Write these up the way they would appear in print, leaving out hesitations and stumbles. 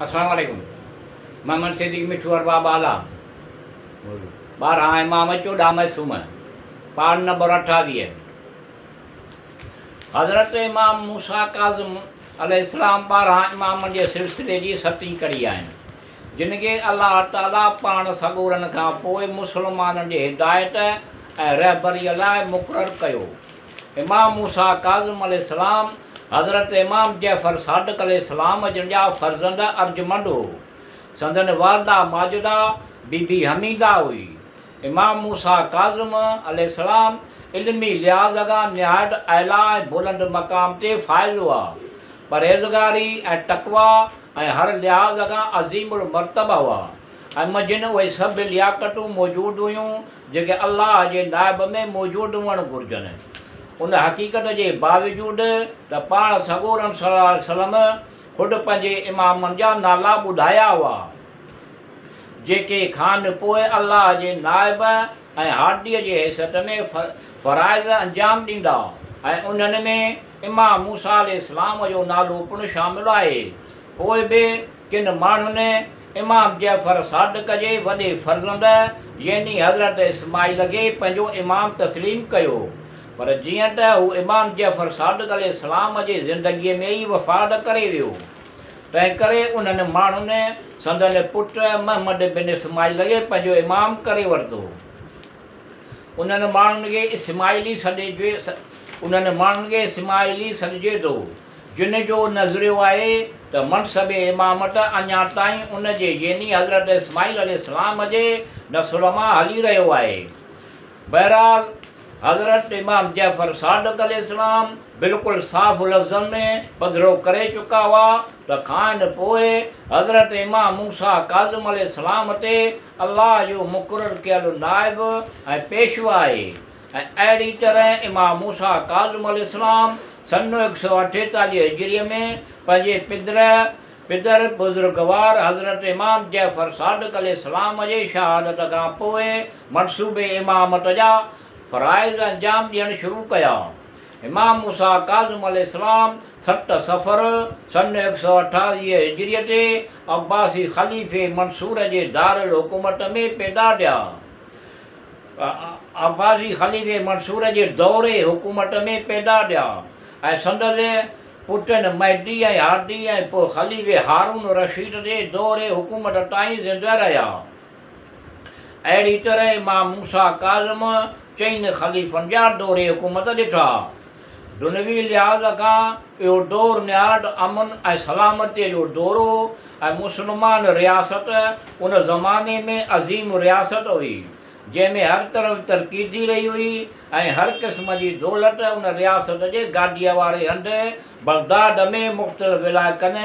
السلام عليڪم محمد صديق مٺو ارباب اعليٰ 12 امام 14 معصوم پاڙ نمبر 28. حضرت امام موسيٰ ڪاظم عليه السلام 12 امامن جي سلسلي جي ستين ڪڙي آهن، جن کي الله تعاليٰ پاڻ سڳورن کان پوء مسلمانن جي هدايت ۽ رهبريء لاء مقرر ڪيو. امام موسيٰ ڪاظم عليه السلام حضرت امام جعفر صادق عليه السلام جن جا فرزند ارجمند هو. سندن والده ماجده بي بي حميده هئي. امام موسيٰ ڪاظم عليه السلام علمي لحاظ کان نهايت اعليٰ ۽ بلند مقام تي فائز هئا. پرهيزگاري ۽ تقويٰ ۽ هر لحاظ کان عظيم المرتبه هئا ۽ منجهن اهي سڀ لياقتون موجود هيون جيڪي الله جي نائب ۾ موجود هئڻ گهرجن. ان حقيقت جي باوجود ته پاڻ سڳورن صلي الله عليه وسلم خود پنهنجي امامن جا نالا ٻڌايا هئا، جيڪي کان پوء الله جي نائب ۽ هاديء جي حيثيت ۾ فرائض انجام ڏيندا ۽ انهن ۾ امام موسيٰ عليه السلام جو نالو پڻ شامل آهي. پوء به ڪن ماڻهن امام جعفر صادق جي وڏي فرزند يعني حضرت اسماعيل کي پنهنجو امام تسليم ڪيو، پر جيئن ته هو امام جعفر صادق عليه السلام جي زندگيء ۾ ئي وفات ڪري ويو، تنهنڪري انهن ماڻهن سندن پٽ محمد بن اسماعيل کي پنهنجو امام ڪري ورتو. انهن ماڻهن کي اسماعيلي سڏجي انهن ماڻهن کي اسماعيلي سڏجي ٿو، جن جو نظريو آهي ته منصب امامت اڃا تائين ان جي يعني حضرت اسماعيل عليه السلام جي نسل مان هلي رهيو آهي. بهرحال حضرت امام جعفر صادق عليه السلام بلڪل صاف لفظن ۾ پڌرو ڪري چڪا هئا ته کانئن پوء حضرت امام موسيٰ ڪاظم عليه السلام تي الله جو مقرر ڪيل نائب ۽ پيشوا آهي ۽ اهڙي طرح امام موسيٰ ڪاظم عليه السلام سن 148 هجريء ۾ پنهنجي پدر پدر بزرگوار حضرت امام جعفر صادق عليه السلام جي شهادت کان پوء منصوب امامت جا فرائض انجام ڏيڻ شروع ڪيا. امام موسيٰ ڪاظم عليه السلام 7 صفر سن 128 هجريء تي عباسي خليفي منصور جي دارالحڪومت ۾ پيدا ٿيا. عباسي خليفي منصور جي دور حڪومت ۾ پيدا ٿيا ۽ سندس پٽن مهدي ۽ هادي ۽ پوء خليفي هارون رشيد جي دور حڪومت تائين زنده رهيا. اهڙي طرح امام موسيٰ ڪاظم چئن خليفن جا دور حڪومت ڏٺا. دنوي لحاظ کان اهو دور نهايت امن ۽ سلامتيء جو دور هو ۽ مسلمان رياست ان زماني ۾ عظيم رياست هئي، جنهن ۾ هر طرف ترقي ٿي رهي هئي ۽ هر قسم جي دولت ان رياست جي گاديء واري هنڌ بغداد ۾ مختلف علائقن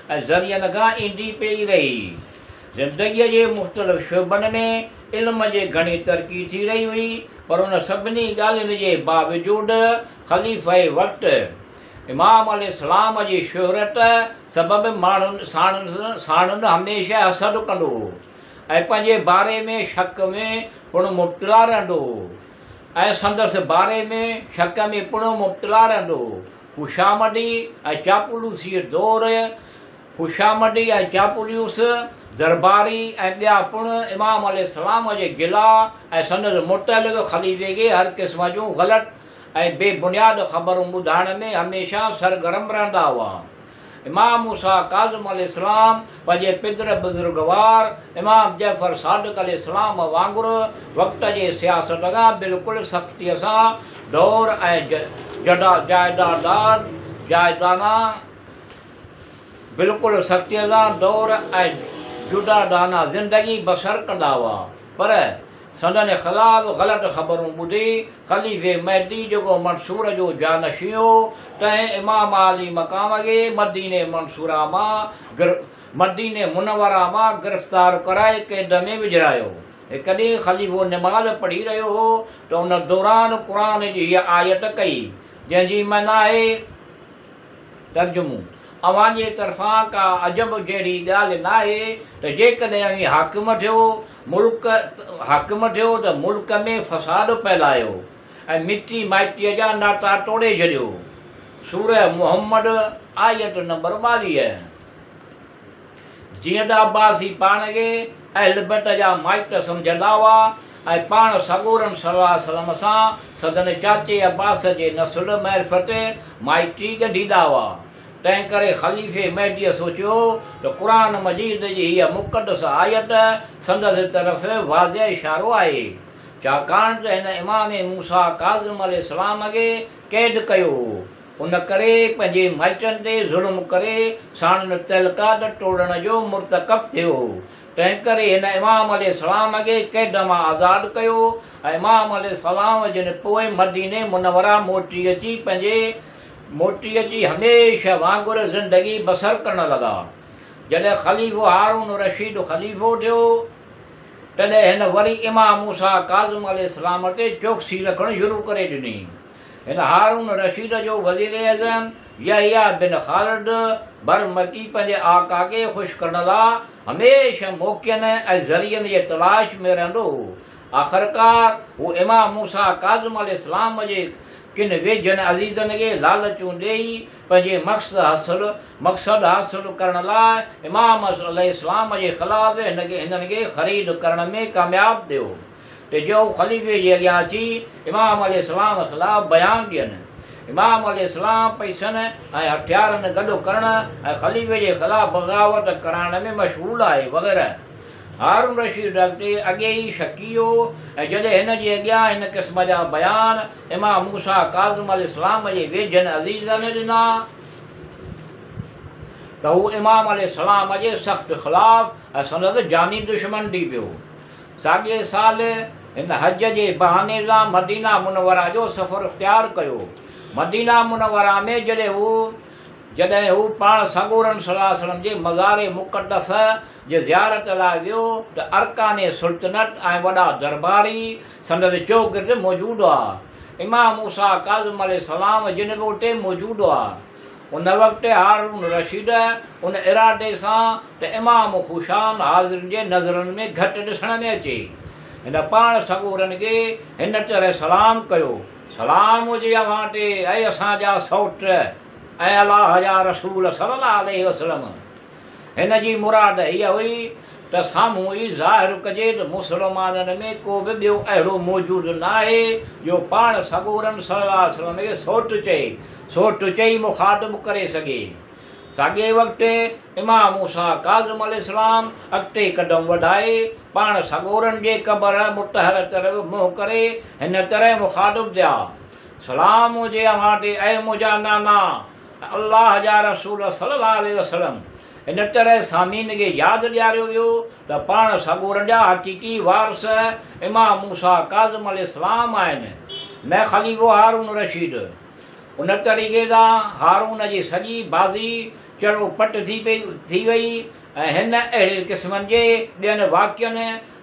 ۽ ذريعن کان ايندي پئي رهي. زندگيء جي مختلف شعبن ۾ علم جي گهڻي ترقي ٿي رهي هئي، پر ان سڀني ڳالهين جي باوجود خليفه وقت امام عليه السلام جي شهرت سبب ماڻهن ساڻن هميشه حسد ڪندو هو ۽ پنهنجي باري ۾ شڪ ۾ پڻ مبتلا رهندو هو ۽ سندس باري ۾ شڪ ۾ پڻ مبتلا رهندو هو. خوشامدي ۽ چاپلوسيء دور خوشامدي ۽ چاپلوس درباري ۽ ٻيا پڻ امام عليه السلام جي گلا ۽ سندس متعلق خليفي کي هر قسم جون غلط ۽ بي بنياد خبرون ٻڌائڻ ۾ هميشه سرگرم رهندا هئا. امام موسيٰ ڪاظم عليه السلام پنهنجي پدر بزرگوار امام جعفر صادق عليه السلام وانگر وقت جي سياست کان بلڪل سختيء سان دور ۽ جائدادار جائدانه بلڪل سختيء سان دور ۽ جدادانه زندگي بسر ڪندا هئا، پر سندن خلاف غلط خبرون ٻڌي خليفي مهدي جيڪو منصور جو جانشين هو، تنهن امام عالي مقام کي مديني منصوره مان مديني منوره مان گرفتار ڪرائي قيد ۾ وجهرايو. هڪ ڏينهن خليفو نماز پڙهي رهيو هو ته ان دوران قرآن جي هيء آيت ڪئي، جنهن جي معنيٰ آهي. ترجمو، اوهان جي طرفان ڪا عجب جهڙي ڳالهه ناهي ته جيڪڏهن اوهين حاڪم ٿيو، ملڪ، حاڪم ٿيو ته ملڪ ۾ فساد ڦهلايو ۽ مٽي مائٽيء جا ناتا ٽوڙي ڇڏيو. سوره محمد آيت نمبر 22. جيئن ته عباسي پاڻ کي اهل بيت جا مائٽ سمجهندا هئا ۽ پاڻ سڳورن صلي الله عليه وسلم سان سندن چاچي عباس جي نسل معرفت مائٽي ڳنڍيندا هئا، تنهنڪري خليفي مهديء سوچيو ته قرآن مجيد جي هيء مقدس آيت سندس طرف واضح اشارو آهي، ڇاڪاڻ ته هن امام موسيٰ ڪاظم عليه السلام کي قيد ڪيو هو، ان ڪري پنهنجي مائٽن تي ظلم ڪري ساڻن تعلقات ٽوڙڻ جو مرتڪب ٿيو هو، تنهنڪري هن امام عليه السلام کي قيد مان آزاد ڪيو ۽ امام عليه السلام جن پوء مديني منوره موٽي اچي پنهنجي موٽي اچي هميشه وانگر زندگي بسر ڪرڻ لڳا. جڏهن خليفو هارون الرشيد خليفو ٿيو، تڏهن هن وري امام موسيٰ ڪاظم عليه السلام تي چوڪسي رکڻ شروع ڪري ڏني. هن هارون رشيد جو وزيراعظم يحيٰ بن خالد برمڪي پنهنجي آقا کي خوش ڪرڻ لاء هميشه موقعن ۽ ذريعن جي تلاش ۾ رهندو هو. آخرڪار هو امام موسيٰ ڪاظم عليه السلام جي ڪن ويجهن عزيزن کي لالچون ڏيئي پنهنجي مقصد حاصل مقصد حاصل ڪرڻ لاء امام عليه السلام جي خلاف هنن کي خريد ڪرڻ ۾ ڪامياب ٿيو. ته جو خليفي جي اڳيان اچي امام عليه السلام خلاف بيان ڏين. امام عليه السلام پئسن ۽ هٿيارن گڏ ڪرڻ ۽ خليفي جي خلاف بغاوت ڪرائڻ ۾ مشغول آهي وغيره. هارون رشيد اڳتي اڳي ئي شڪي هو ۽ جڏهن هن جي اڳيان هن قسم جا بيان امام موسيٰ ڪاظم عليه السلام جي ويجهن عزيزن ڏنا ته هو امام عليه السلام جي سخت خلاف ۽ سندس جاني دشمن ٿي پيو. ساڳئي سال هن حج جي بهاني سان مدينه منوره جو سفر اختيار ڪيو. مدينه منوره ۾ جڏهن هو جڏهن هو پاڻ سڳورن صلي الله عليه وسلم جي مزار مقدس جي زيارت لاء ويو ته ارڪان سلطنت ۽ وڏا درباري سندس چوگرد موجود هئا. امام موسيٰ ڪاظم عليه السلام جن به اتي موجود هئا. ان وقت هارون الرشيد ان ارادي سان ته امام خوشان حاضرين جي نظرن ۾ گهٽ ڏسڻ ۾ اچي، هن پاڻ سڳورن کي هن طرح سلام ڪيو، سلام هجي اوهان تي اي اسان جا سئوٽ ۽ الله جا رسول صلي الله عليه وسلم. هن جي مراد هيء هئي ته سامهون ئي ظاهر ڪجي ته مسلمانن ۾ ڪو به ٻيو اهڙو موجود ناهي جو پاڻ سڳورن صلي الله عليه وسلم کي سئوٽ چئي، سئوٽ چئي مخاطب ڪري سگهي. ساڳئي وقت امام موسيٰ ڪاظم عليه السلام اڳتي قدم وڌائي پاڻ سڳورن جي قبر مطهر طرف منهن ڪري هن طرح مخاطب ٿيا، سلام هجي اوهان تي اي منهنجا نانا! الله جا رسول صلي الله عليه وسلم ان طرح سامعين کي ياد ڏياريو ويو ته پاڻ سڳورن جا حقيقي وارث امام موسيٰ ڪاظم عليه السلام آهن نه خليفو هارون رشيد. ان طريقي سان هارون جي سڄي بازي چڙو پٽ ٿي پئي ٿي وئي ۽ هن اهڙي قسمن جي ٻين واقعن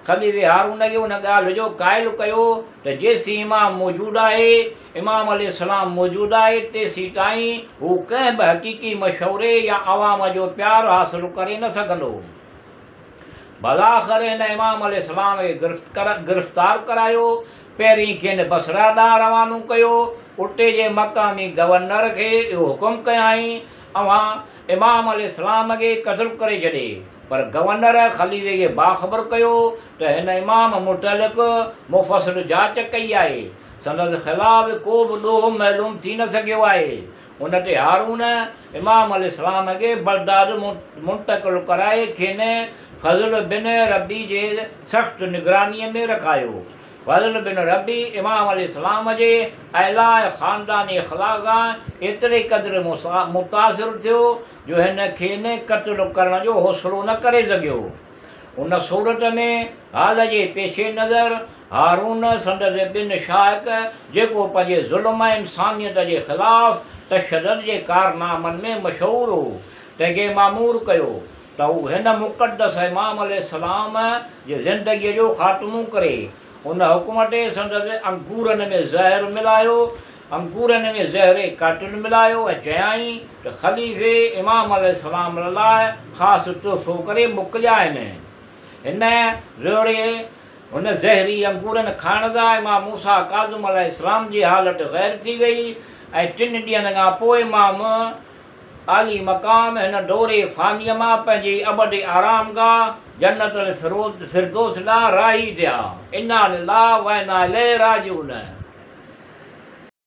خليفي هارون کي ان ڳالهه جو قائل ڪيو ته جيسين امام موجود آهي، امام عليه السلام موجود آهي، تيسيتائين هو ڪنهن به حقيقي مشوري يا عوام جو پيار حاصل ڪري نه سگهندو. بالاخر هن امام عليه السلام کي گرفتار ڪرايو. پهرين کين بصره ڏانهن روانو ڪيو. اتي جي مقامي گورنر کي اهو حڪم ڪيائين، اوهان امام عليه السلام کي قتل ڪري ڇڏي. پر گورنر خليفي کي باخبر ڪيو ته هن امام متعلق مفصل جاچ ڪئي آهي، سندس خلاف ڪو به ڏوهه معلوم ٿي نه سگهيو آهي. ان تي هارون امام عليه السلام کي بغداد منتقل ڪرائي کين فضل بن ربيع جي سخت نگرانيء ۾ رکايو. فضل بن ربيع امام عليه السلام جي اعليٰ خانداني اخلاق کان ايتري قدر متاثر ٿيو جو هن کين قتل ڪرڻ جو حوصلو نه ڪري سگهيو. ان صورت ۾ حال جي پيش نظر هارون سندس ٻن شاهڪ جيڪو پنهنجي ظلم ۽ انسانيت جي خلاف تشدد جي ڪارنامن ۾ مشهور هو، تنهن کي مامور ڪيو ته هو هن مقدس امام عليه السلام جي زندگيء جو خاتمو ڪري. ان حڪم تي سندس انگورن ۾ زهر ملايو، انگورن ۾ زهر قاتل ملايو ۽ چيائين ته خليفي امام عليه السلام لاء خاص تحفو ڪري موڪليا آهن. هن زهري هن زهري انگورن کائڻ سان امام موسيٰ ڪاظم عليه السلام جي حالت غير ٿي وئي ۽ ٽن ڏينهن کان پوء امام عالي مقام هن دور فانيء مان پنهنجي ابدي آرامگاهه جنت الفردوس ڏانهن راهي ٿيا. انا لله وانا اليه راجعون.